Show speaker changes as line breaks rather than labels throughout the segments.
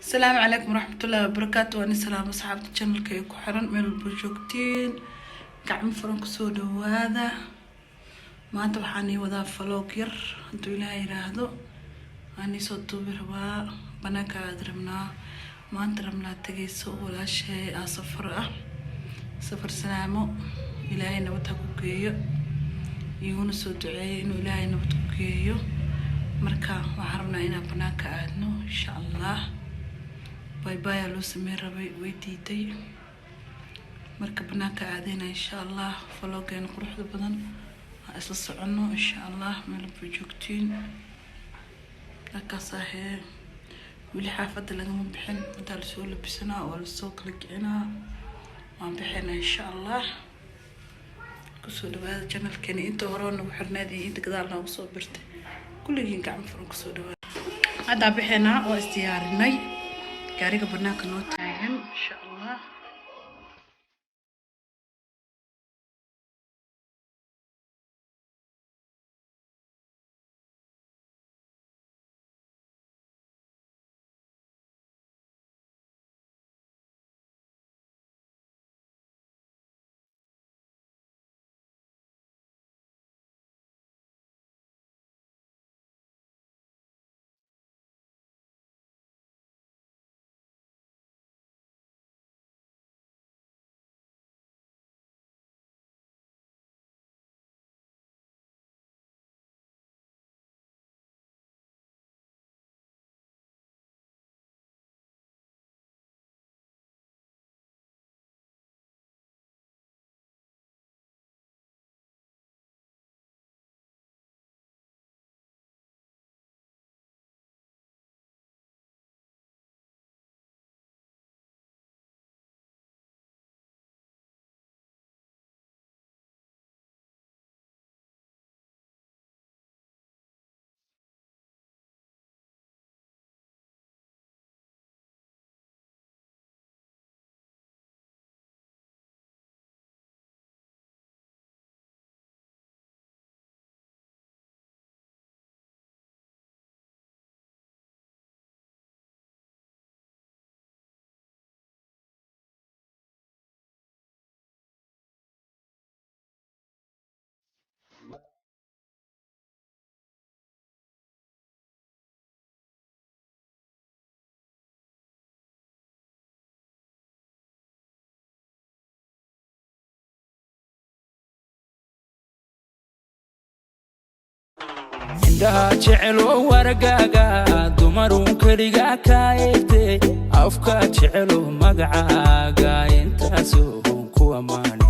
Asalaamu calaykum waraxmatullaahi wabarakaatu. Waan salaam asxaabta channelka ee ku xiran meel walba joogtiin, gacmo furan kusoo dhawaada. Maanta waxaan ii wadaa vlog yar, hadduu Ilaaha yiraahdo. Waan iisoo duubi rabaa, banaanka aad rabnaa maanta, rabnaa tegayso walaashay aa safar ah. Safar salaamo, Ilaahay nabad ha ku geeyo, iguna soo duceeyo inuu Ilaahay nabad ku geeyo. Marka waxaan rabnaa inaan banaanka aadno, insha Allah. Baybayaa loo sameyn rabay, way diiday. Marka banaanka aadeyna, insha Allah. Vlogeena quruxda badan aan isla soconno, insha Allah. Meel walba joogtiin, halkaas ahee. Weli xaafadda lagama bixin, intaa lasoo labisanaa waa lasoo kala kicinaa, waan bixinaa, insha Allah. Kusoo dhawaada channelkeeni. Inta hore nagu xirneed iyo inta gadaal noogu soo birtay, kulligiin gacmo furan kusoo dhawaada. Haddaa bixinaa, waa isdiyaarinay, gaariga banaanka noo taagan, insha Allah.
Indhaha jecelo wargaaga, dumaruun keligaa kaa eegte, afka jecelo magacaaga, intaasoo ku ammaane.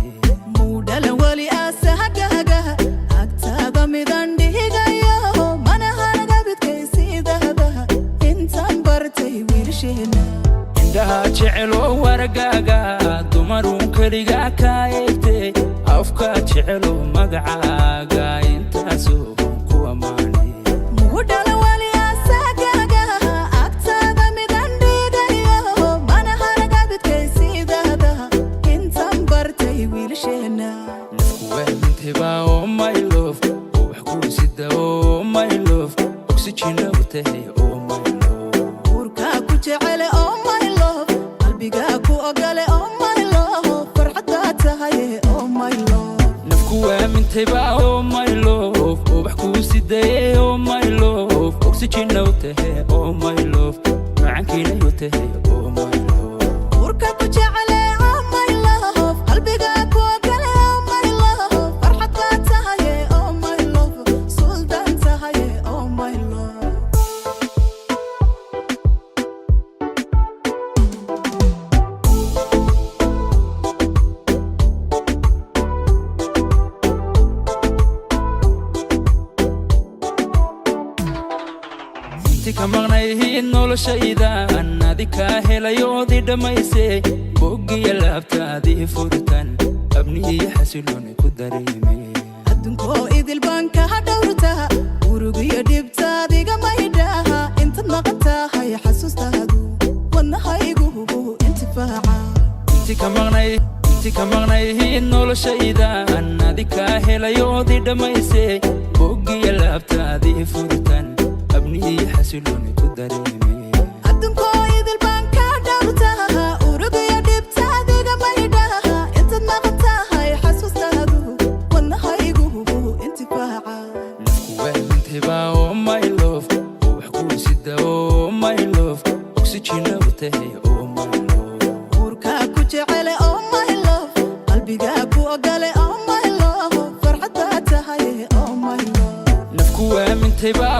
Muudhala weli aasahagaagaha agtaada midan dhigayo, mana haragabidkaysiidahdaha intaan bartay wiilasheena.
Indhaha jecelo wargaaga, dumaruun keligaa kaa eegte, afka jecelo magacaaga, intaasoo ku ammaane.
Muudhala weli aasahagaagaha agtaada midan dhigayo, mana haragabidkaysiidahdaha intaan bartay wiilasheena.
Kuwaamintayba, oh my love, oo wax kuu sida, oh my love, oxygen u tahay, oh my love.
Uurkaa ku jecele, oh my love, qalbigaa ku ogole, oh my love, farxaddaa tahay, oh my love.
Nafku waamintayba, oh my love, oo wax kuu sidaye, oh my love, oxygen u tahay, oh my love, macaankiina u tahay, oh my love.
Uurka ku jecele, oh my love, qalbigaa ku ogole, oh my love, farxaddaa tahay, oh my love, suldaan tahay, oh my love.
Inti ka maqnayhiid noloshaydan, adi kaa helayoodii dhammayse, boggiya laabtaadii furtan, abnihiyo xasilooni ku dareeme.
Adduunkoo idil baan kaha dhowrtaa, urugiyo dhibtaadiga maydhaha, intaad maqan tahay xasuustaadu wadnahaygu intifaaca.
Inti ka maqnayhiid noloshaydan, adi kaa helayoodii dhammayse, boggiya laabtaadii furtan, abnihiyo xasilooni ku dareeme.
Adduunkoo idil.
Dhintay baa.